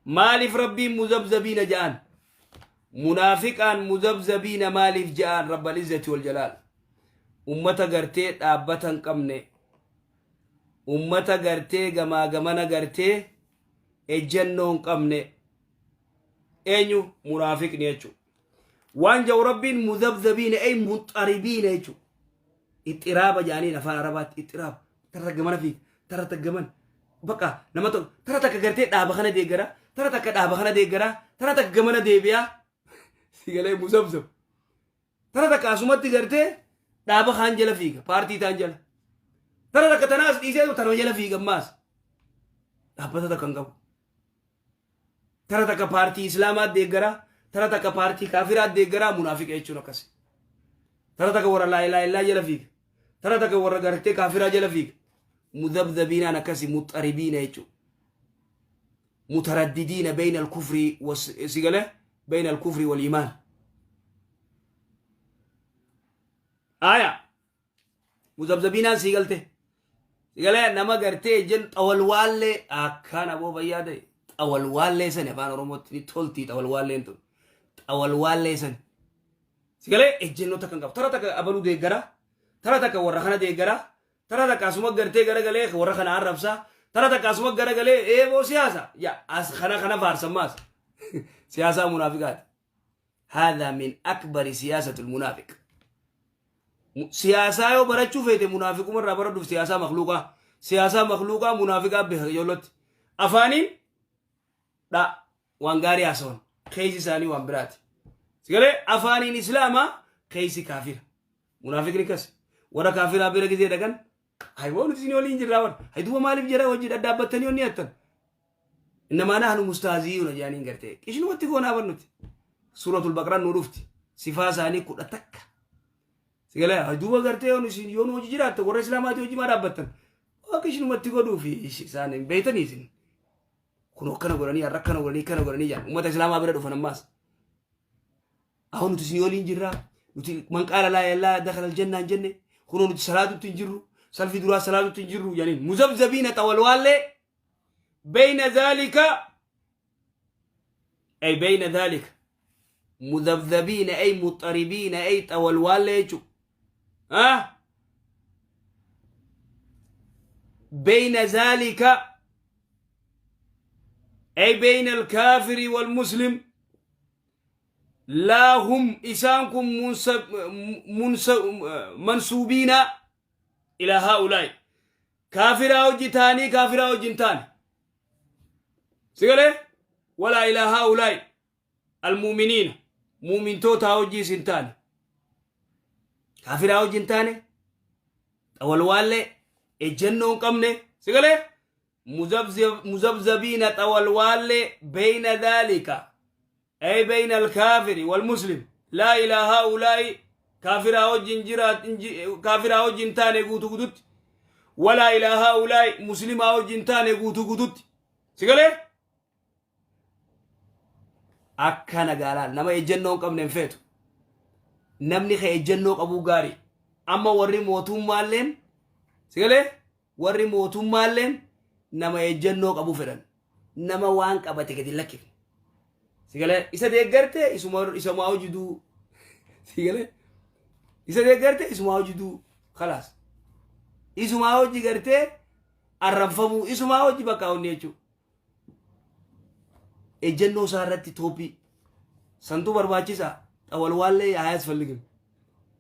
Maaliif Rabbiin muzabzabiina ja'an? Munaafiqaan muzabzabiina maaliif ja'an Rabbal izzati wal jalaal? Ummata gartee dhaabbata hin qabne, ummata gartee gamaa gamana gartee ejjennoo hin qabne eenyu munaafiqni jechuudha. Waan ja'u Rabbiin muzabzabiina ay muxaribiina jechuudha. Ixxiraaba ja'aniin afaan Arabaatti ixxiraaba. Tara gamana fiiga, tara gaman. Bakka nama tokko tara takka gartee dhaaba kana deeggara, tara takka dhaaba kana deeggara, tara takka gamana deebi'a. Sigalee muzabzab. Tara takka asumatti gartee dhaaba kaan jala fiiga, paartii taan jala. Tara takka tanaas dhiisee tanuma jala fiiga ammaas. Dhaabbata takka hin qabu. Tara takka paartii Islaamaa deeggara, tara takka paartii kaafiraa deeggara, munaafiqa jechuun akkasi. Tara takka warra laa ilaaha illaa jala fiiga. Tara takka warra gartee kaafiraa jala fiiga. Mudabdabiinaan akkasi muxaribiina jechuudha. Mutaraddidiina bayna al-kufri sigale bayna al-kufri wal imaan. Aya. Muzabzabiinaan sii galte. Si galee nama gartee jen xawalwaallee akkaan aboo fayyaa ta'e xawalwaallee sani afaan Oromootti ni toltii xawalwaalleen tun xawalwaallee sani. Si galee ejjennoo takka hin qabu. Tara takka abaluu deeggara. Tara takka warra kana deeggara. Tara takka asuma gartee garagalee warra kana arrabsa. Tara takka asuma garagalee eeboo siyaasa. Yaa as kana kana faarsan maas. Siyaasaa munaafiqaati. Haadha min akbari siyaasatul munaafiq. Siyaasaa yoo barachuu feete munaafiquma irraa baradhuuf siyaasaa makluuqaa. Siyaasaa makluuqaa munaafiqaa beeka ijoollatti. Afaaniin dha waan gaarii haasawan. Keessi isaanii waan biraati. Sigalee afaaniin islaamaa keessi kaafira. Munaafiqni kas. Warra kaafiraa bira gizee dhaqan Hay boo nuti isin waliin jirraa bar. Hay duuba maaliif jara wajji dhadhaabbattanii onni hattan. Innamaa nahnu mustahzi'uuna jedhaniin gartee. Qishnumatti goonaa bar nuti. Suuratul Baqaraan nu dhufti. Sifaa isaanii 11. Sigalee hay duuba gartee yoo isin yoo nu hojii jiraatte warra islaamaatii hojii maa dhaabbattan. Waa qishnumatti godhuu fi isaan hin beeytanii isin. Kun akkana godhanii har'a akkana godhanii akkana godhanii jedhan. Uummata islaamaa bira dhufan ammaas. Ahoo nuti isin waliin jirra. Nuti man qaala laa ilaaha dakhala aljanna hin jenne. Kunoo nuti salaatutti hin jirru. Salfi duraa salaatutti hin jirru jedhaniin. Muzabzabiina xawalwaallee bayna zaalika ay bayna zaalika muzabzabiina ay muxaribiina ay xawalwaallee jechuudha. Ah? Bayna zaalika ay bayna alkaafiri walmuslim laa hum isaan kun mansuubiina ilaa haa'ulaa'i kaafiraa hojii taanii kaafiraa hojii hin taane si galee walaa ilaa haa'ulaa'i almuuminiina muumintootaa hojii isin taane kaafiraa hojii hin taane xawalwaallee ejjennoo hin qabne si galee muzabzabiina xawalwaallee beyna dhaalika ay beyna alkaafiri walmuslim laa ilaa haa'ulaa'i kaafiraa wajjin jiraat kaafiraa wajjin taane guutu guututti walaa ilaa haa'ulaa'i muslimaa wajjin taane guutu guututti si galee Akkana gaalaan nama ejjennoo hin qabne hin feetu. Namni ka ejjennoo qabuu gaarii. Amma warri mootummaalleen sigalee warri mootummaalleen nama ejjennoo qabu fedhan. Nama waan qabate gadi hin lakkifne. Sigalee isa deeggarte isuma isumaa hojii duu. Sigalee isa deeggarte isumaa hojii duu. Kalaas. Isumaa hojii gartee arrabfamuu isumaa hojii bakka onni jechuudha. Ejjennoo isaa irratti toophii santuu barbaachisaa xawalwaallee haa asfalligin.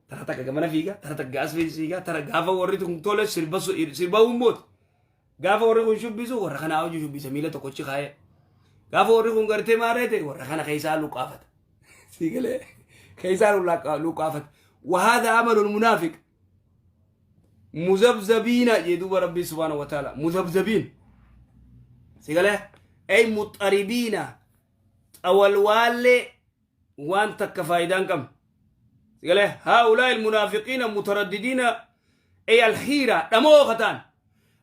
Tara takka gamana fiiga, tara takka as fiiga, tara gaafa warri kun tole sirba sirba uummooti. Gaafa warri kun shubbisu warra kanaa hojii shubbisa miila tokkochi kaayee. Gaafa warri kun gartee maarree ta'e warra kana keessaa luqqaafata. Siigalee keessaa luqqaafata. Wahaadha amalul munaafiq. Muzabzabiina jee duuba rabbii subhaanahu wa ta'ala muzabzabiin sigalee ay muxaribiina xawalwaallee waan takka faayidaa hin qabne sigalee haa'ulaa ilmunaafiqiina mutaraddidiina ay alhiira dhamoo kataan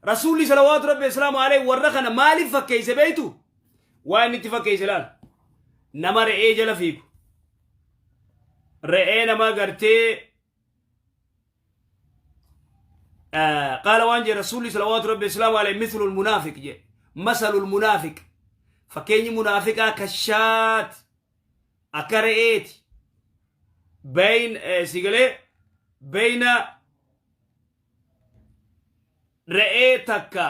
rasuulli salawaatu rabbi islaamu alayhi warra kana maaliif fakkeeyse beeytu waa inni itti fakkeeyse laal nama re'ee jala fiigu re'ee nama gartee qaala waan jee rasuulli salawaatu rabbi islaamu alayhi mithlu lmunaafiq jee masalu lmunaafiq Fakkeenyi munaafiqaa kashaat akka re'eeti. Bayn sigalee bayna re'ee takka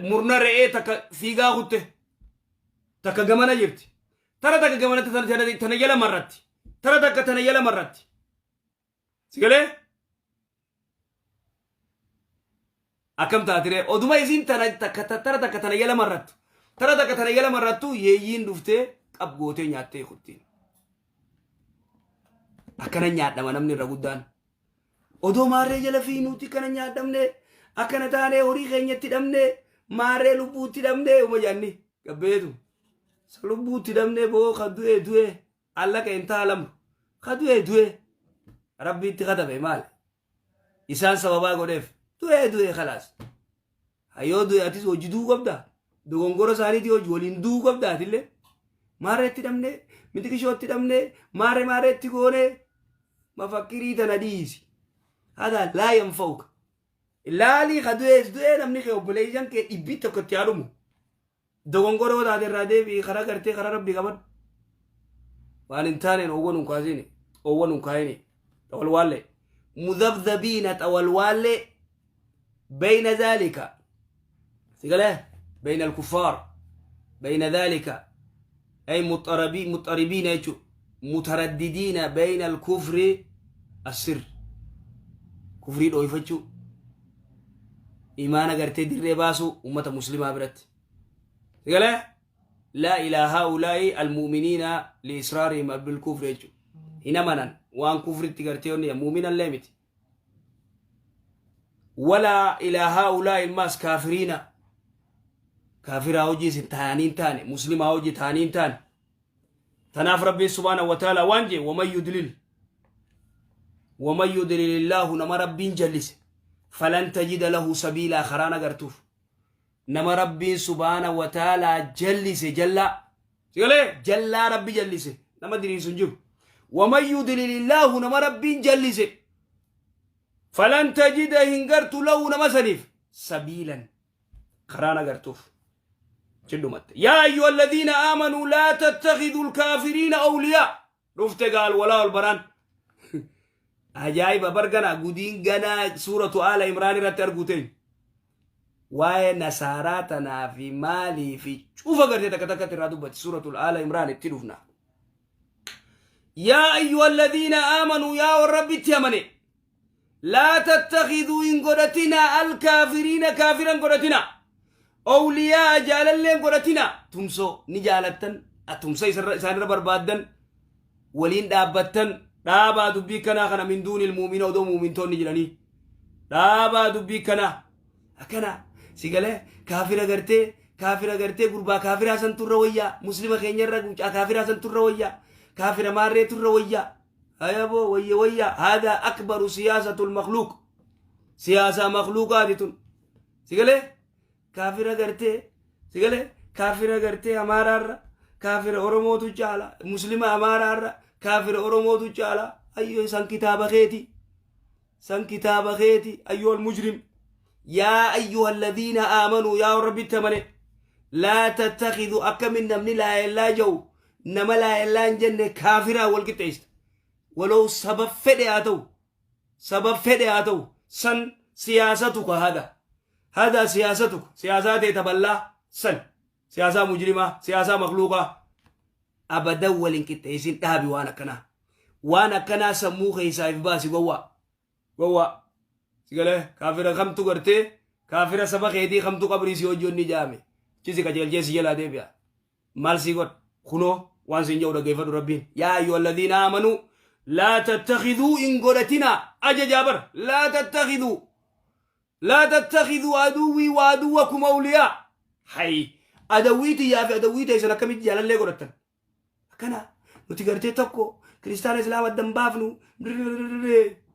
murna re'ee takka fiigaa kutte takka gamana jirti. Tara takka gamanatti tana jala marratti. Tara takka tana jala marratti. Sigalee akkam taatiree oduma isiin tana takka tara takka tana jala marrattu tara takka tana jala marrattu yeeyyiin dhuftee qab gootee nyaattee kuttiin. Akkana nyaadhama namni irra guddaan. Odoo maarree jala fiinuuti kana nyaadhamne akkana taanee horii keenyatti dhabne maarree lubbuutti dhabne uma jaanni gabbeetu. Sa lubbuutti dhabne boo ka du'e du'e allaqa hin taalamu ka du'e du'e rabbiitti katabe maal isaan sababaa godheef du'e du'e kalaas. Hayyoo du'e atis hojii du'uu qabda dogongora isaaniitii hojii waliin du'uu qabda atillee maarreetti dhabne mitiqishootti dhabne maarree maarreetti goone mafakkirii tana dhiisi. Hadaa laa yanfa'uka. Laalii ka du'ees du'ee namni kee obboleeyyan kee dhibbii tokko itti haa dhumu. Dogongora yoo taate irraa deebi'i karaa gartee karaa rabbii qabadhu. Waan hin taaneen oowwan hin kaasini oowwan hin kaayini xawalwaallee. Mudhabdhabiina xawalwaallee bayna dhaalika. Sigalee bayna alkuffaar bayna dhaalika ay muxaribiina jechuudha. Mutaraddidiina bayna alkufri assir. Kufrii dhooyfachuu. Imaana gartee dirree baasuu ummata muslimaa biratti. Sigalee laa ilaa haa'ulaa'i almu'miniina liisraarihim bilkufri jechuudha. Hin amanan waan kufritti gartee onni mu'minallee miti. Walaa ilaa haa'ulaa'i ilmaas kaafiriina. Kaafiraa hojii isin taa'anii hin taane muslimaa hojii taa'anii hin taane. Tanaaf Rabbiin subhaanahu wa ta'ala waan jee waman yudlil waman yudlilillaahu nama Rabbiin jallise falan tajida lahu sabiilaa karaan agartuuf nama Rabbiin subhaanahu wa ta'ala jallise jallaa sigalee jallaa Rabbi jallise nama diriirsu hin jiru waman yudlilillaahu nama Rabbiin jallise falan tajida hin gartu lahu nama saniif sabiilan karaan agartuuf chidhumatte. Yaa ayyuha alladhiina aamanuu laa tattakhidhu alkaafiriina awliyaa. Dhufte gaal walaa ol baraan. Ajaa'iba bar gana gudiin ganaa suuratu aala imraan irratti arguu teenya. Waa'ee nasaaraa tanaa fi maalii fi cufa gartee takka takkatti irraa dubbatti suuratul aala imraan itti dhufna. Yaa ayyuha alladhiina aamanuu yaa warra rabbitti amane. Laa tattakiduu hin godhatinaa alkaafiriina kaafira hin godhatinaa. Owliyaa'a jaalallee hin godhatinaa. Tumsoo ni jaalattan tumsa isaanirra barbaaddan waliin dhaabbattan dhaabaa dubbii kanaa kana min duunil muumina odoo muumintoonni jiranii. Dhaabaa dubbii kanaa akkana si galee kaafira gartee kaafira gartee gurbaa kaafiraa san turra wayyaa muslima keenyarra gucaa kaafiraa san turra wayyaa kaafira maarree turra wayyaa. Haya boo wayya wayya haadaa akbaru siyaasatul makluuq siyaasaa makluuqaati tun sigalee kaafira gartee sigalee kaafira gartee amaaraarra kaafira oromootu caala muslima amaaraarra kaafira oromootu caala ayyo san kitaaba keeti san kitaaba keeti ayyuhal mujrim yaa ayyuha alladhiina aamanuu yaa warra rabbitti amane laa tattakiduu akkamin namni laa illaa ja'u nama laa illaa hin jenne kaafiraa wal qixxeessita walow sabab fedhe haa ta'u sabab fedhe haa ta'u san siyaasatuka hada hada siyaasatuka siyaasaa ta'e taballaa san siyaasaa mujrimaa siyaasaa makluuqaa abadan wal hin qixxeessin dhaabi waan akkanaa waan akkanaa sammuu keessaa if baasi gowwaa gowwaa sigalee kaafira kamtu gartee kaafira saba keetii kamtu qabrii si hojii onni jaame chisi qajeelchee si jalaa deebi'a maal sii godha kunoo waan siin jedhu dhaggeeffadhu rabbiin yaa ayyuha alladhiina aamanuu laa tattakhiduu hin godhatinaa ajajaa bara laa tattakhiduu Laa tattakhiduu aduwwii wa aduwwakum awliyaa. Hay adawwii tiyyaa fi adawwii teessan akkamitti jaalallee godhattan? Akkana nuti gartee tokko kiristaana islaama adda hin baafnu.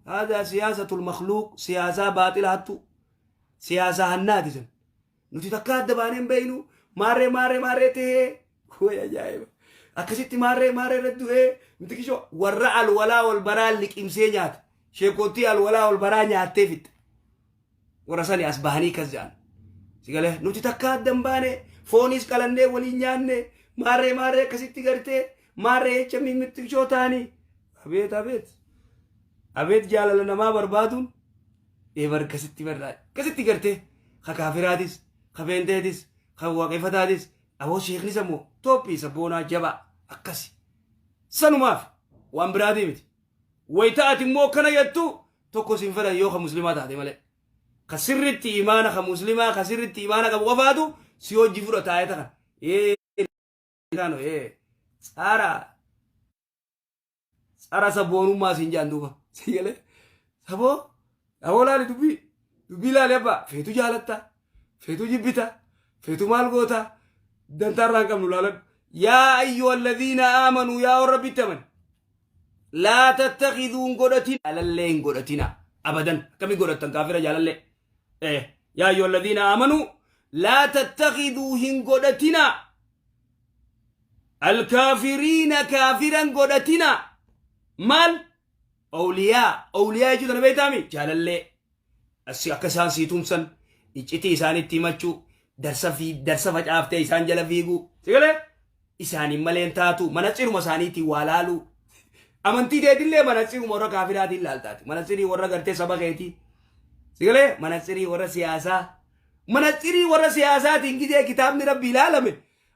Haadaa siyaasatul makluuq siyaasaa baaxila hattuu siyaasaa hannaati san. Nuti takka adda baanee hin beeknu maarree maarree maarree tahee way ajaa'iba. Akkasitti maarree maarree irratti du'ee nuti kishoo warra alwalaa wal baraa liqimsee nyaate. Sheekootii alwalaa wal baraa nyaattee fixxe. Warra sani as bahanii kas jedhan. Sigalee nuti takka adda hin baane Foonis qalannee waliin nyaanne, maarree maarree akkasitti gartee maarree jecha mimmixiqshoo ta'anii. Abeet abeet. Abeet jaalala namaa barbaaduun eebar akkasitti barraa akkasitti gartee ka kaafiraatis, ka peenteetis, ka waaqeffataatis, aboo sheeknis ammoo toophii sabboonaa jabaa akkasi. Sanumaaf waan biraatii miti. Wayita ati immoo akkana jettu tokko sin fedhan yoo ka muslimaa taate malee. Ka sirritti imaana ka muslimaa ka sirritti imaana qabu qofaatu si hojii fudhata ayata kana. Ee kaano ee tsara tsara sabboonummaa siin jaan duuba. Si galee saboo aboo laali dubbii dubbii laali abbaa feetu jaalatta feetu jibbita feetu maal goota dantaa irraa hin qabnu laaladhu. Yaa ayyuha alladhiina aamanuu, yaa warra rabbitti amane, laa tattakiduu hin godhatin, jaalallee hin godhatina abadan. Akkami godhattan kaafira jaalallee? Yaa ayyuha alladhiina aamanuu laa tattakiduu hin godhatina, alkaafiriina kaafiran godhatina. Maal awliyaa? Awliyaa jechuu tana beektaami? Jaalallee asi akka isaan sii tumsan, iccitii isaanitti himachuu, darsa fi darsa facaaftee isaan jala fiiguu, si galee isaaniin malee hin taatu, mana ciruma isaaniitiin waa laaluu, amantii teetillee mana ciruma warra kaafiraatiin laaltaati, mana cirii warra gartee saba keetii, si galee mana cirii warra siyaasaa, mana cirii warra siyaasaatiin gidee kitaabni rabbi ilaalame.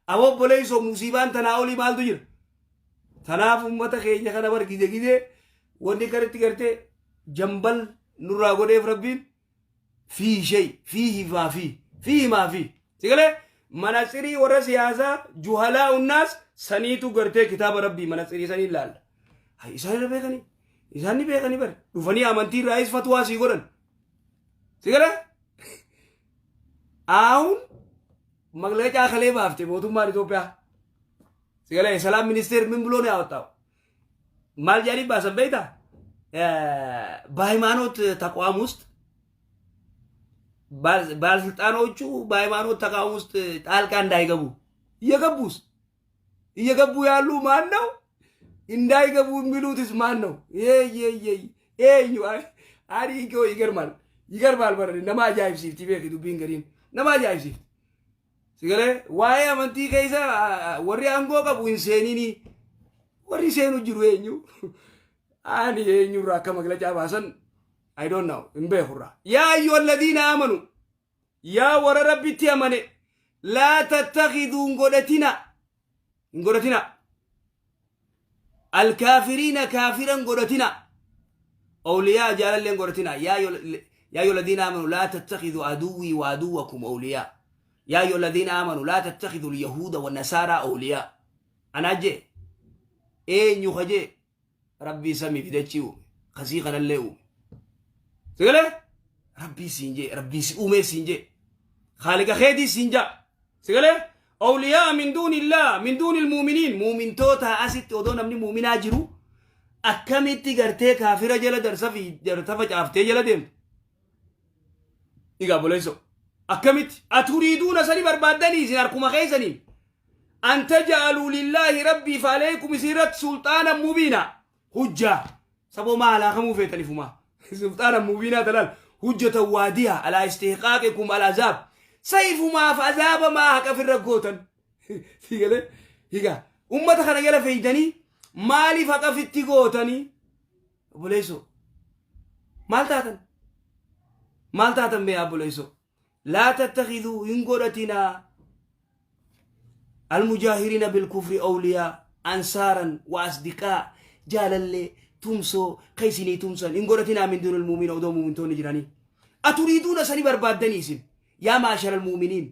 Aboo obboleessoo, musiibaan tanaa olii maaltu jira? Tanaaf ummata keenya kana bar gide gidee wanni kanatti gartee jambal nurraa godheef rabbiin fii shay fiihi maa fii fiihi maa fii, si galee manatsirii warra siyaasaa juhalaa unnaas saniitu gartee kitaaba rabbii manatsirii sanii ilaalla. Hay, isaan irra beekanii, isaan ni beekanii bare dhufanii amantii irraayis fatwaa sii godhan, si galee aahun maglaqaa kalee baafte mootummaan Itoophiyaa. Si galee ሰላም ሚኒስቴር ምን ብሎ ነው ያወጣው? Maal jedhanii baasan beektaa? በሃይማኖት ተቋም ውስጥ ባለስልጣኖቹ በሃይማኖት ተቋም ውስጥ ጣልቃ እንዳይገቡ። እየገቡስ እየገቡ ያሉ ማን ነው? እንዳይገቡ የሚሉትስ ማን ነው? Eenyu? Ani ይገርማል ይገርማል። Bara nama ajaa'ibsiifti beeki, dubbiin gariin nama ajaa'ibsiifti. Si galee waa'ee amantii keessa warri aangoo qabu hin seenini, warri seenu jiru eenyu? Ani eenyurraa akka maglacaa baasan I don't know, hin beekurraa. Yaa ayyuha alladhiina aamanu, yaa warra rabbitti amane, laa tattakiduu hin godhatina, hin godhatina, alkaafiriina kaafiran godhatina, awliyaa jaalallee hin godhatina. Yaa ayyuha alladhiina aamanu laa tattakiduu aduwwii wa aduwwakum awliyaa. Yaa ayyuha alladhiina aamanu laa tattakiduu alyahuuda wannasaaraa awliyaa. Anaa jee eenyu kajee rabbii samii fidachii uume kasii kanallee uume, sagalee rabbii siin jee, rabbii si uumee siin jee, khaaliqa keetii siin jaa, sagalee awliyaa min duuni illah, min duuni ilmuuminiin, muumintoota asitti odoo namni muuminaa jiru akkamitti gartee kaafira jala darsa fi darsa facaaftee jala deemtu? Egaa boleesso, akkamitti aturiiduuna sani barbaaddanii isin harkuma keessaniin an taj'aluu lillaahi rabbiif alaykum isin irratti sulxaanan mubiina hujjaa saboo maa alaakamuu feetanifumaa sulxaanan mubiinaa talaal hujjatan waadiya alaa istihqaaqikum alazaab sayfumaaf azaaba maa haqa firra gootan? Sigalee higa ummata kana jala feeytanii maaliif haqa fitti gootanii? Obboleessoo, maal taatan? Maal taatan mee obboleessoo? Laa tattakiduu hin godhatinaa almujaahiriina bilkufri awliyaa ansaaran wa asdiqaa, jaalallee tumsoo ka isinii tumsan hin godhatinaa, min duunil muumina odoo muumintoonni jiranii. Aturiiduuna sani barbaaddanii isin yaa maashara almuuminiin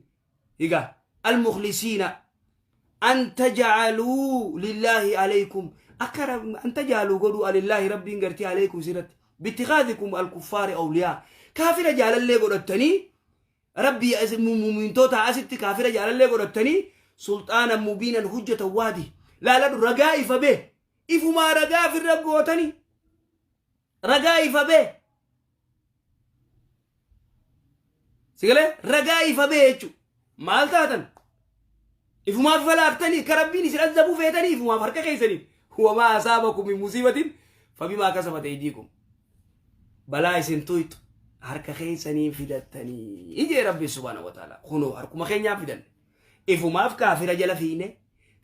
higa almukhlisiina an tajcaluu lillaahi alaykum akka an tajcaluu godhuu lillaahi rabbiin gartee alaykum isirratti bittikaadikum alkuffaari awliyaa, kaafira jaalallee godhattanii rabbii muumintoota asitti kaafira jaalallee godhattanii sulxaana mubiinan hujjatan waadi laaladhu, ragaa ifa bee ifumaa ragaa firra gootanii ragaa ifa bee, sigalee ragaa ifa bee jechu. Maal taatan? Ifumaaf ifa laaftanii akka rabbiin isin azabuu feetanii ifumaaf harka keessaniin. Wamaa asaabakum min musiibatin fabimaa kasabat aydiikum, balaa isin tuyxu harka keessaniin fidattanii ijee rabbi subhaanahu wa ta'ala. Kunoo harkuma keenyaa fidanne. Ifumaaf kaafira jala fiine,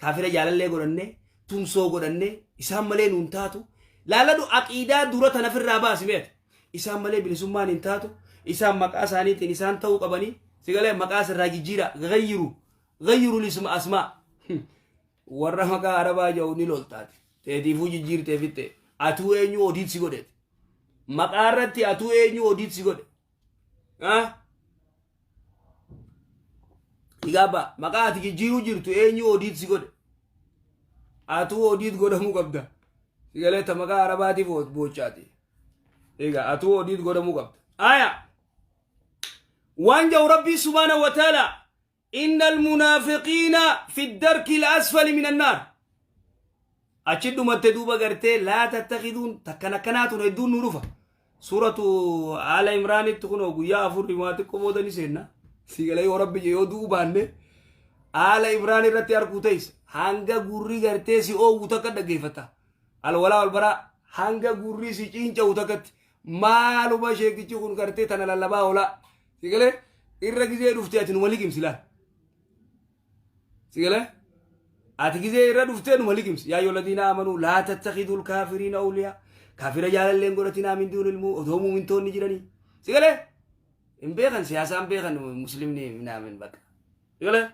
kaafira jaalallee godhanne, tumsoo godhanne, isaan malee nuun taatu. Laaladhu, aqiidaa dura tana firraa baasi meeti. Isaan malee bilisummaan hin taatu. Isaan maqaa isaaniitiin isaan ta'uu qabanii. Sigalee maqaa sirraa jijjiira. Gayyiru. Gayyiru lisma asmaa. Warra maqaa Arabaa jedhu ni loltaati. Teetiifuu jijjiirtee fitte. Atuu eenyu odiit si godheeti? Maqaa irratti atuu eenyu odiit si godhe? Igaaba maqaa ati jijjiiruu jirtu eenyu odiit si godhe? Atuu odiit godhamuu qabda. Sigalee ta maqaa Arabaatiif boochaati. Egaa atuu odiit godhamuu qabda. Aya. Waan jedhu Rabbii subhaanahu wa ta'ala: inna almunaafiqiina fi darki al-asfali min annaar. Achi dhumatte duuba gartee laa tattakiduun takkan akkanaa tun hedduun nu dhufa. Suuratu Aala Imraanitti kunoo guyyaa 4 himaa xiqqoo booda ni seenna. Sigalee yoo Rabbi yoo du'uu baanne Aala Imraan irratti arguu ta'is hanga gurri gartee si oowwu takka dhaggeeffata. Alwalaa walbaraa hanga gurri si ciinca'u takkatti maaluma sheektichi kun gartee tana lallabaa oolaa. Sigalee irra gizee dhufte ati numa liqimsi laal. Sigalee ati gizee irra dhuftee numa liqimsi. Yaa ayyuhal ladiina amanuu laa tattakidul kaafiriina awliyaa. Kaafira jaalallee hin godhatinaa min duunil odoo muumintoonni jiranii. Sigalee hin beekan, siyaasaan beekan muslimni minaamin bakka. Sigalee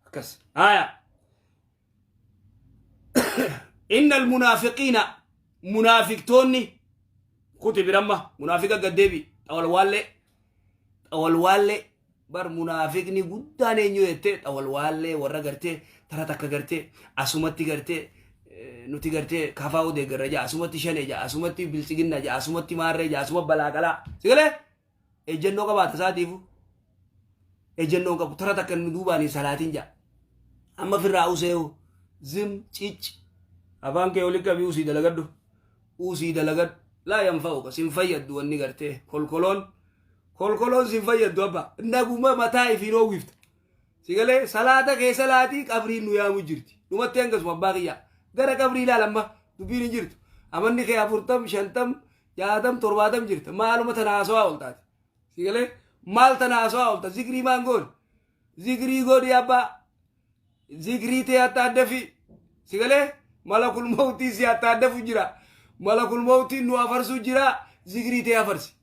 akkas. Haaya. Inna almunaafiqiina, munaafiqtoonni kuti biramma munaafiqa gaddeebi xawalwaallee xawalwaallee bar. Munaafiqni guddaan eenyu jettee, xawalwaallee warra gartee tara takka gartee asumatti gartee nuti gartee kafaa odeeggarra jaa, asumatti shane jaa, asumatti biltsiginna jaa, asumatti maarree jaa, asuma balaaqalaa. Sigalee ejjennoo qabaata isaatiifu ejjennoo qabu tara takka nu duubaan hin salaatin jaa. Amma firraa useehu zim cic afaan kee oli qabii usii dalagadhu, usii dalagadhu. Laa yanfa'uka, sin fayyaddu wanni gartee kolkoloon kolkoloon sin fayyaddu. Abba naguma mataa ifiin oowwifta. Sigalee salaata kee salaatii, qabriin nu yaamu jirti. Dhumatti hangasuma abbaa kiyyaa gara qabrii ilaal. Amma dubbiin hin jirtu. Amanni kee 40, 50, 60, 70 jirta. Maaluma tana haasawaa ooltaati? Sigalee maal tana haasawaa oolta? Zikrii maan goon? Zikrii godhi abbaa, zikrii tee hatta addafi. Sigalee malakul mawtii si hatta addafu jira. Malakul mawtiin nu afarsuu jira. Zikrii tee afarsi.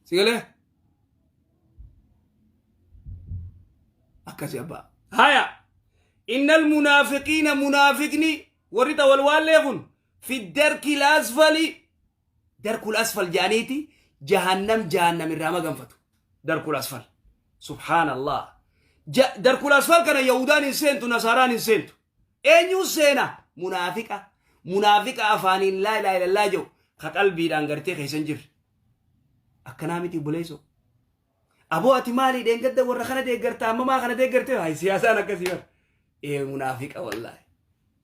Sigalee akkasi abbaa. Haya, innal munaafiqiina, munaafiqni warri xawalwaallee kun fi darki asfali, darkul asfal jedhaniiti jahannam, jahannam irraa maganfatu. Darkul asfal, subhaanallah. Darkul asfal kana yahudaan hin seentu, nasaaraan hin seentu. Eenyuun seena? Munaafiqa. Munaafiqa afaaniin laa ilaaha illallah jedhu ka qalbiidhaan gartee keessa hin jirre. Akkanaa miti obboleessoo? Aboo, ati maali dheengadda warra kana deeggarta, ammamaa kana deeggarte? Hay, siyaasaan akkasii bar. Ee munaafiqa, wallaahi.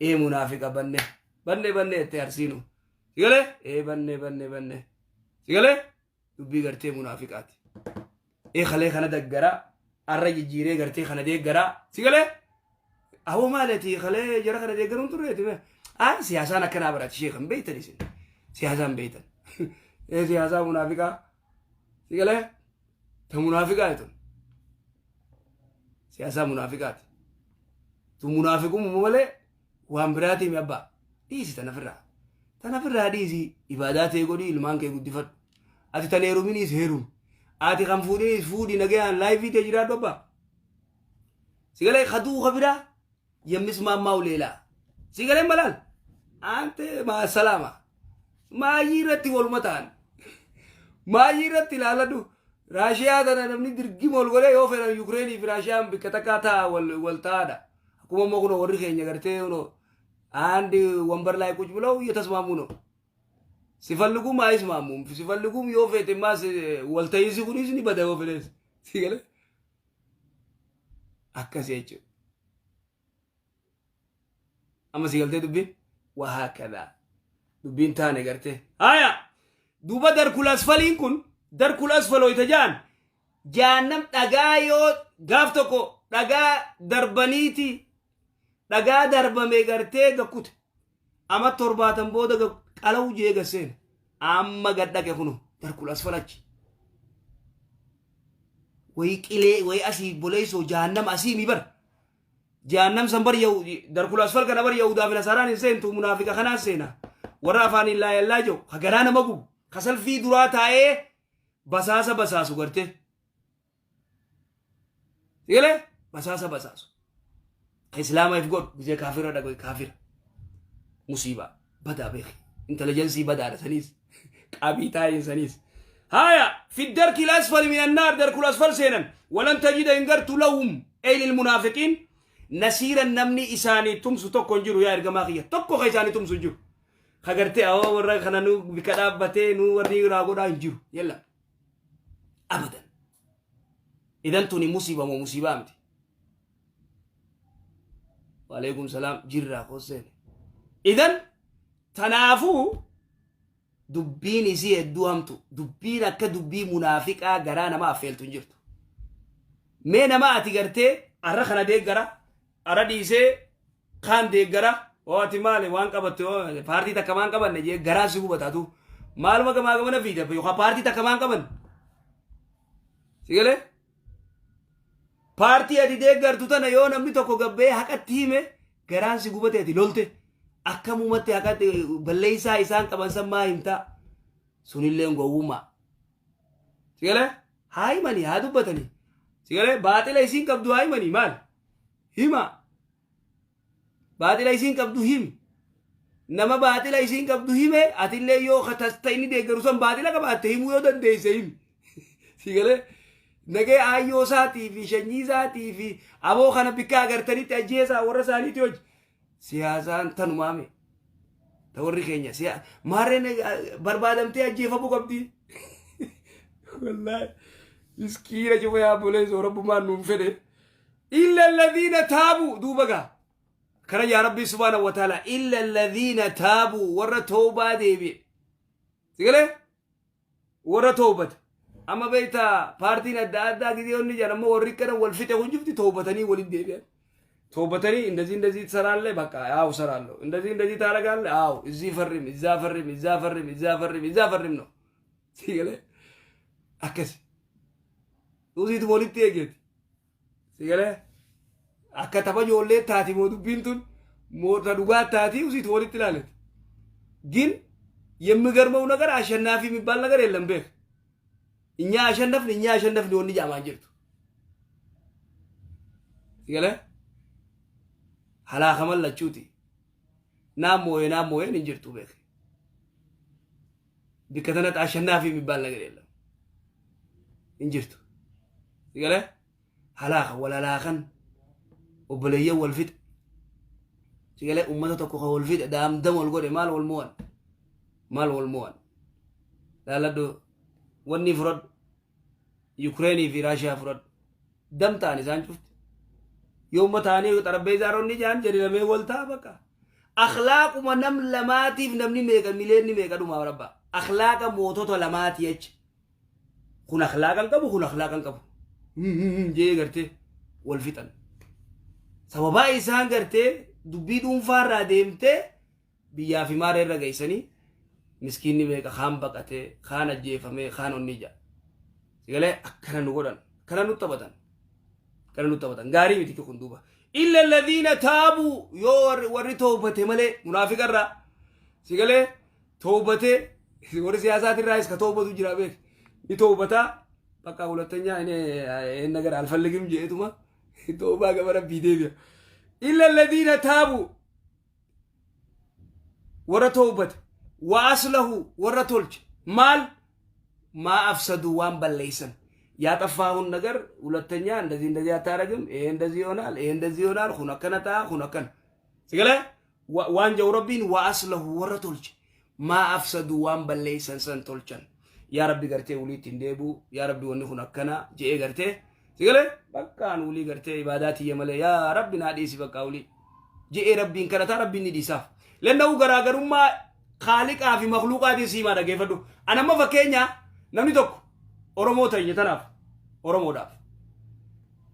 Ee munaafiqa, banne banne banne jettee arsiinu. Sigalee ee banne banne banne. Sigalee dubbii gartee munaafiqaati. Ee kalee kana daggaraa, arra jijjiiree gartee kana deeggaraa. Sigalee aboo maali ati kalee jara kana deeggaruun turreeti mee? Ay, siyaasaan akkanaa barati sheekan beeytan isin. Siyaasaan beeytan. Ee siyaasaa munaafiqaa. Sigalee ta munaafiqaa jetun. Siyaasaa munaafiqaati. Tu munaafiqumuma malee waan biraatii mi abbaa. Dhiisi tana firraa. Tana firraa dhiisi, ibaadaa ta'e godhi, ilmaan kee guddifadhu. Ati tan heeruminiis heerumi. Ati kan fuudhiniis fuudhi, nagayaan life ta'e jiraadhu abbaa. Sigalee kaduu ka biraa yemmis maammaa uleelaa. Sigalee malaal. Ante maasalaama. Maayii irratti waluma ta'an. Maayii irratti ilaaladhu. Raashiyaa tana namni dirgima ol godhee yoo fedhan Yukireenii fi Raashiyaan bikka takkaa ta'a wal ta'aadha. Akkuma immoo kunoo warri keenya gartee kunoo አንድ ወንበር ላይ ቁጭ ብለው እየተስማሙ ነው። ሲፈልጉም አይስማሙም፣ ሲፈልጉም yoo feete maas walta'iinsi kunis ni bada yoo fedhes. Sigalee akkasi jechuudha. Amma si galtee dubbiin wahaakadha. Dubbiin taane gartee. Haya, duuba darkul asfaliin kun, darkul asfal hoyta jaan jaannam dhagaa yoo gaaf tokko dhagaa darbaniiti, dhagaa darbame gartee gakkute ama 70 booda qala'u jee gasseen amma gad dhaqe kuno darkul asfal achi. Wayii qilee wayii asii boleessoo jahannam asii mi bar. Jahannam san bar darkul asfal kana bar yahudaa fi nasaaraan hin seentu, munaafiqa kanaan seena. Warra afaaniin laa yallaa jiru ka garaa nama gubu ka salfii duraa taa'ee basaasa basaasu gartee. Sigalee basaasa basaasu. Ka islaama if godhu gisee kaafira dhagoe kaafira. Musiibaa badaa beeki. Intelligensii badaadha saniis. Qabii taa'een saniis. Haya fi darki asfali min annaar, darkul asfal seenan. Walan tajida, hin gartu, lahum ay lil munaafiqiin nasiiran, namni isaanii tumsu tokko hin jiru. Yaa ergamaa kiyya, tokko ka isaanii tumsu hin jiru. Ka gartee awwa warra kana nu bika dhaabbatee nu warri irraa godhaa hin jiru. Yalla abadan. Idan tuni musiiba moo musiibaa miti? Waalaikum salaam, jirraa kosseen. Idan tanaafuu dubbiin isii hedduu hamtu. Dubbiin akka dubbii munaafiqaa garaa nama affeeltu hin jirtu. Mee nama ati gartee arra kana deeggara, arra dhiisee kaan deeggara, oo ati maali waan qabatte, oo paartii takka maan qabanne jee garaa si gubataatu maaluma gamaa gamana fiida yookaan paartii takka maan qabanne. Si galee? Paartii ati deeggartu tana yoo namni tokko gabbee haqatti hime garaan si gubate, ati lolte akkamumatti haqatti balleessaa isaan qaban san maa himtaa? Sunillee gowwummaa. Si galee? Haa himanii, haa dubbatanii. Si galee? Baaxila isiin qabdu haa himanii. Maal hima? Baaxila isiin qabdu himi. Nama baaxila isiin qabdu hime, atillee yoo ta inni deeggaru san baaxila qabaatte himuu yoo dandeesse himi. Si galee? Nagee aayyoo isaatii fi shanyii isaatii fi aboo kana bikka agartanitti ajjeesaa warra isaaniiti hojii. Siyaasaan tanumaame. Ta warri keenya maarreen barbaadamtee ajjeefamuu qabdi. Wallaahi miskiina cufa yaa boleessoo rabbumaan nuun fedhe. Illa alladhiina taabuu, duuba gaa. Kana yaa Rabbii subhaanahu wa ta'ala, illa alladhiina taabuu, warra toobaa deebi'e. Si galee? Warra toobate. Amma beektaa, paartiin adda addaa gideonni jedhan amma warri kana wal fixe kun jifti toobatanii waliin deebi'an. Toobatanii እንደዚህ እንደዚህ ትሰራለህ፣ በቃ አዎ እሰራለሁ፣ እንደዚህ እንደዚህ ታደርጋለህ፣ አዎ እዚህ ፈርም፣ እዛ ፈርም፣ እዛ ፈርም፣ እዛ ፈርም፣ እዛ ፈርም ነው። Si galee? Akkasi. Usiitu walitti eegeeti. Si galee? Akka tapha ijoollee taati moo dubbiin tun moota dhugaa taati, usiitu walitti ilaaleti. ግን የሚገርመው ነገር አሸናፊ የሚባል ነገር የለም። ቤክ እኛ አሸነፍን፣ እኛ አሸነፍን wanni jaamaan jirtu. Si galee? Halaakaman lachuuti. Naan moo'ee naan moo'een hin jirtu beek. Bikka tanatti አሸናፊ የሚባል ነገር የለም። Hin jirtu. Si galee? Halaaka wal halaakan, obboleeyyan wal fixe. Si galee? Ummata tokko ka wal fixe, daamdam wal godhe, maal wal mo'an? Maal wal mo'an? Laaladhu, wanni fudhadhu. Yukireenii fi Raashiyaa fudhadhu. Dam ta'an isaan cufti. Yooma ta'anii xarabbeessaa roonni jaan jedhi lamee wal ta'a bakka. Akhlaaquma nam lamaatiif namni meeqa, mileenni meeqa dhumaa rabba. Akhlaaqa mootota lamaati jecha. Kun akhlaaqa hin qabu, kun akhlaaqa hin qabu. Jee gartee wal fixan. Sababaa isaan gartee dubbii dhuunfaarraa deemtee biyyaa fi maara irra geessanii miskiinni meeqa kaan baqatee, kaan ajjeefamee, kaan onni ija. Sigalee? Akkana nu godhan, akkana nu taphatan. Akkana nu taphatan. Gaarii miti kun duuba. Illa alladhiina taabuu, yoo warri toobate malee munaafiqarraa. Sigalee? Toobate warri siyaasaatirraayis ka toobatu jira beek. Ni toobataa bakka ሁለተኛ እኔ ይሄን ነገር አልፈልግም jeetuma toobaa gama rabbii deebi'a. Illa alladhiina taabuu, warra toobate, wa aslahu, warra tolche, maal maa afsaduu, waan balleeysan, ያጠፋውን ነገር ሁለተኛ እንደዚህ እንደዚህ አታረግም፣ ይሄ እንደዚህ ይሆናል፣ ይሄ እንደዚህ ይሆናል፣ kun akkana ta'a, kun akkana. Si galee? Waan jau rabbiin wa aslahu, warra tolche, maa afsaduu, waan balleeysan san tolchan. Yaa rabbi gartee uliitti hin deebi'u, yaa rabbi wanni kun akkana je'ee gartee, si galee, bakkaan ulii gartee ibaadaa tiyya malee, yaa rabbi naa dhiisi bakka ulii je'ee rabbiin kadhataa, rabbiin ni dhiisaaf. Lenna'uu garaagarummaa kaaliqaa fi makluuqaatiin siimaa dhageeffadhu. Anamma fakkeenya namni tokko Oromoo ta'e tanaaf Oromoodhaaf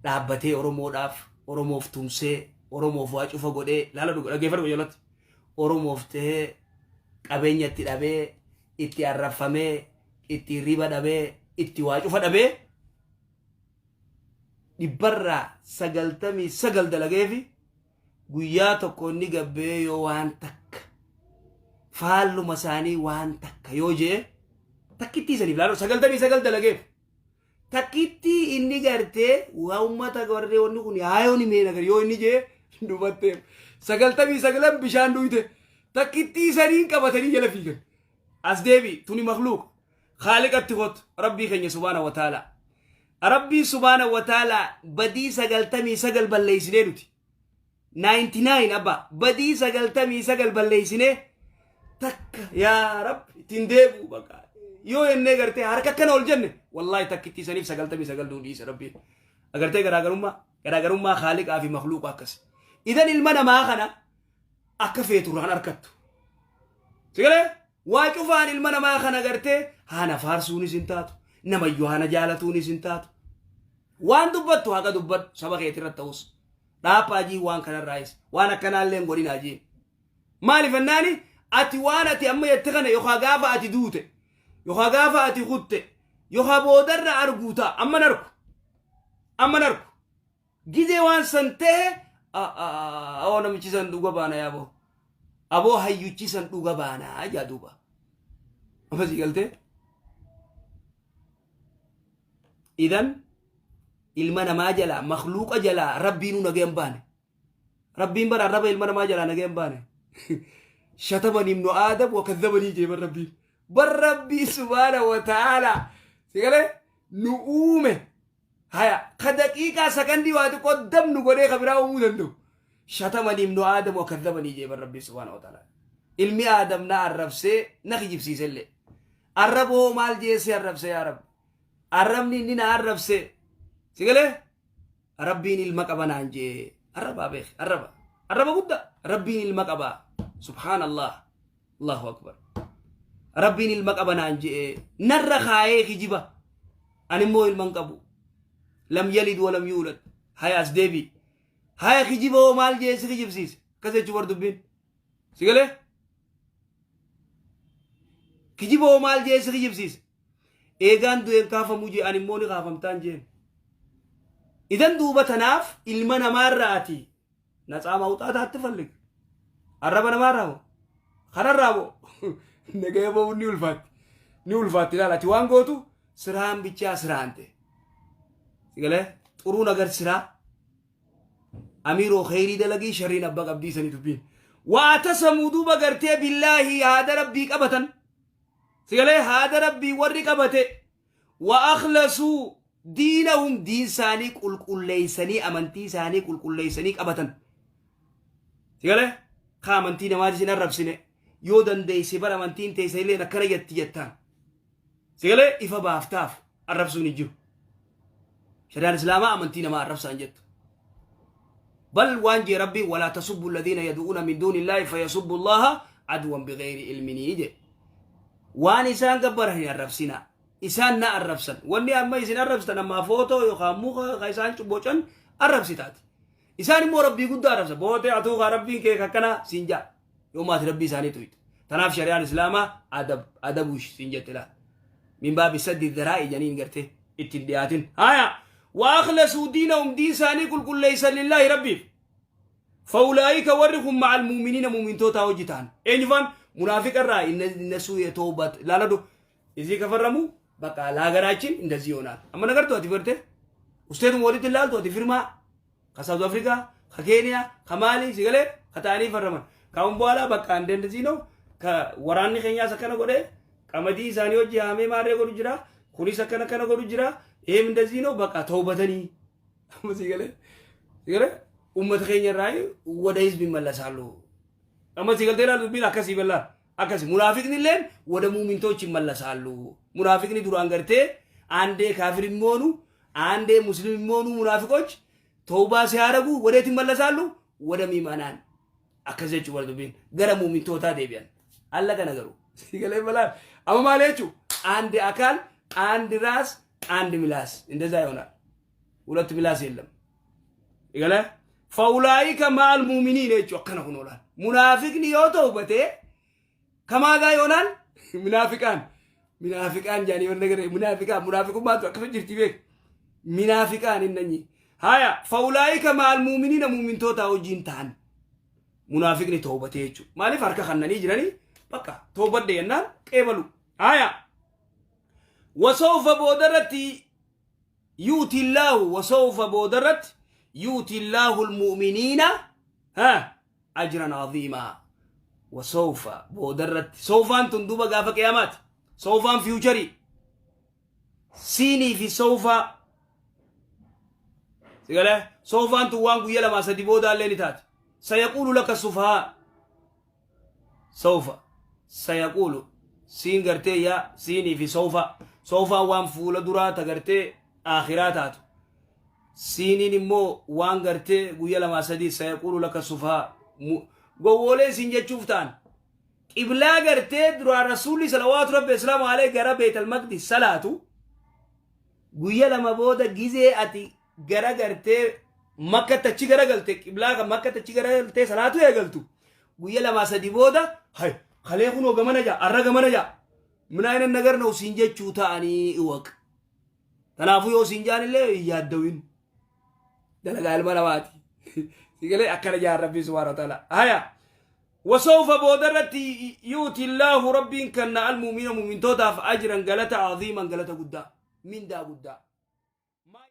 dhaabbatee, Oromoodhaaf, Oromoof tumsee, Oromoof waa cufa godhee, laala dhageeffadhu jalatti, Oromoof tahee qabeenya itti dhabee, itti arrafamee, itti hirriba dhabee, itti waa cufa dhabee. 99% dalageefi guyyaa tokko inni gabbee yoo waan takka faalluma isaanii waan takka yoo jee, takkittii saniif laaloo 99 dalageef, takkittii inni gartee waa ummata warree wanni kun haayoon himee agar yoo inni jee dubatteef, 99n bishaan dhuyte, takkittii saniin qabatanii jala fiigan. As deebi, tuni makluuq. Khaaliqatti kot, Rabbii keenya subhaana wa ta'ala. Rabbii subhaana wa ta'ala badii 99 balleessinee, nuti 99 abba badii 99 balleessinee, takka yaa Rabbi ittiin deebi'u baqa yoo jennee gartee harka akkana ol jenne, wallaahi takkittii saniif 99 nuu dhiise Rabbiin. Agartee, garaagarummaa khaaliqaa fi makluuqa akkas. Idan ilma namaa kana akka feetu irraan harkattu sigalee waa cufaan ilma namaa kana gartee haana faarsuunis hin taatu, namayyuu haana jaalatuunis hin taatu. Waan dubbattu haqa dubbadhu, saba keetirra ta'us dhaaphaa jii, waan kanarraayis waan akkanaallee hin godhinaa jii. Maaliif ennaani, ati waan ati amma jette kana yookaan gaafa ati duute yookaan gaafa ati kutte yookaan boodarra arguu ta'a. Amma narku, amma narku gizee waan san ta'e, awoo namichi san dhuga baana, yaaboo aboo hayyuchi san dhuga baanaa jaa duuba. Amma sii galtee? Idan ilma namaa jalaa, makluuqa jalaa Rabbiinuu nagaya hin baane. Rabbiin bara arraba ilma namaa jalaa nagaya hin baane. "Shatamani ibnu Aadam wa kazzabanii" jee bar Rabbiin. Bar Rabbii subhaana wa ta'aala si galee nu uume, haya, ka daqiiqaa sakandii waa xiqqoo dabnu godhee ka biraa uumuu danda'u. "Shatamani ibnu Aadam wa kazzabanii" jee bar Rabbii subhaana wa ta'aala. Ilmi Aadam na arrabsee na kijibsiise illee. Arraboo maal jeessee arrabse? Yaa Rabbi, arrabni inni na arrabse si galee Rabbiin ilma qaba naan jee. Arrabaa beek, arraba, arraba guddaa. Rabbiin ilma qaba, subhaanallah, Allahu akbar. Rabbiin ilma qaba naan jee narra kaayee kijiba. Ani immoo ilma hin qabu. Lam yalid walam yuulad. Haya, as deebi. Haya, kijiba hoo maal jee si kijibsiise? Akkas jechuu bar dubbiin. Si galee? Kijiba hoo maal jee si kijibsiise? Eegaan du'een kaafamuu jee, ani immoo ni kaafamtaan jeen. Idan duuba tanaaf ilma namaarraa ati natsaa mawxaa taatti fallig. Arraba namaarraa moo? Kanarraa moo? Nagaya ba'uun ni ulfaatti. Ni ulfaatti. Ilaala, ati waan gootu siraan bichaa siraan ta'e. Si galee? Xuruun agar siraa. Amiiroo kheyrii dalagii, sharriin abba qabdii sanii dubbiin. Wa'tasamuu duuba gartee billaahi haada Rabbii qabatan. Si galee? Haada Rabbii warri qabate, wa akhlasuu diinahum, diin isaanii qulqulleeysanii, amantii isaanii qulqulleeysanii qabatan. Si galee? Ka amantii namaatis hin arrabsine, yoo dandeeyse bara amantiin teessa illee akkana jetti jettaan. Si galee? Ifa baaftaaf, arrabsuun hin jiru. Shari'aan Islaamaa amantii namaa arrabsaan jettu. Bal waan jee Rabbiin: "Walaa tasubbu alladhiina yad'uuna min duuni illaahi fayasubbu Allaha adwan bighayri ilminii" je. Waan isaan gabbaran hin arrabsinaa. Isaan na arrabsan. Wanni amma isin arrabsitan ammaa footoo yookaan muka ka isaan bocan arrabsitaati. Isaan immoo Rabbii guddaa arrabsa. Bootee atuu kaa Rabbiin kee akkana siin jaa. Yoo maati Rabbii isaanii tuyte. Tanaaf shari'aan Islaamaa adab adabuush siin jette laal. Min baabi saddi dharaa'i janiin gartee ittiin dhiyaatin. Haya. Wa akhlasuu diinahum, diin isaanii qulqulleeysan, lillaahi Rabbiif. Fa'ulaa'ika warri kun ma'al muuminiina, muumintootaa hojii ta'an. Eenyufaan munaafiqa irraa እነሱ የተውበት ላለዱ እዚህ ከፈረሙ በቃ ለሀገራችን እንደዚህ ይሆናል። amma nagartu ati barte usteetum walitti ilaaltu ati firmaa ka South Africa, ka Kenya, ka Mali si galee ka ta'anii farraman. ካሁን በኋላ በቃ እንደዚህ ነው። Waraanni keenyaas akkana godhe, qamadii isaanii hojii haamee maarree godhu jira, kunis akkana akkana godhu jira, ይሄም እንደዚህ ነው፣ በቃ ተውበተኒ amma si galee ummata keenya irraa ወደ ህዝብ ይመለሳሉ። Amma si galtee ilaalu dubbiin akkasii bal'aa akkasi. Munaafiqni illeen ወደ ሙሚንቶች ይመለሳሉ። Munaafiqni duraan gartee አንዴ ካፊር የሚሆኑ አንዴ ሙስሊም የሚሆኑ ሙናፊቆች ተውባ ሲያደርጉ ወዴት ይመለሳሉ? ወደ ሚመናን። Akkas jechuu bara dubbiin gara muumintootaa deebi'an. አለቀ ነገሩ። Si galee balaa amma maal jechuu? አንድ አካል፣ አንድ ራስ፣ አንድ ምላስ፣ እንደዛ ይሆናል። ሁለት ምላስ የለም። ይገለ ፈኡላኢከ መዐል ሙእሚኒን jechuu akkana kun oolaan munaafiqni yoo ተውበቴ ከማጋ ይሆናል። Munaafiqaan, munaafiqaan jaanii wanna gara munaafiqaan, munaafiqummaatu akkasuma jirti beek. Munaafiqaan innanyi Haya, fa'ulaa'ika ma'al mu'miniina, mu'mintootaa wajjiin ta'an. Munaafiqni toobatee jechuudha. Maaliif harka kannanii jiranii bakka toobadhe jennaan qeebalu. Haya, wasawfa boodarratti yuuti illaahu, wasawfa boodarratti yuuti illaahu almu'miniina ha ajran aziimaa. Wasawfa boodarratti, sawfaan tun duuba gaafa qiyaamaati. Sawfaan future. Siinii fi sawfaa sigalee, sawfaan tun waan guyya lamaa sadi boodaallee ni taati. Sayaquulu laka sufahaa, sawfa sayaquulu, siin gartee yaa siinii fi sawfa. Sawfaan waan fuula duraa ta gartee aakhiraa taatu, siiniin immoo waan gartee guyya lamaa sadii. Sayaquulu laka sufahaa, gowwooleen siin jechuuf ta'an. Qiblaa gartee duraan Rasuulli salawaatu rabbi islaamu alayhi gara Beetal Maqdis salaatu, guyya 2 booda gizee ati gara gartee Makkatti achi garagalte, qiblaa kan Makkatti achi garagaltee salaatu eegaltu, guyya lamaa sadi booda hay kalee kunoo gamana jaa, arra gamana jaa, minaa nagar na siin jechuu ta'anii iwaq. Kanaafuu yoo siin jaan illee hin yaaddawin, dalagaa ilma namaati. Sigalee akkana jaan Rabbii subhaanahu wa ta'ala. Haya, wasawfa boodarratti yuuti illaahu, Rabbiin kanna, almuumina, muumintootaaf, ajran, galata, aziiman, galata guddaa, mindaa guddaa.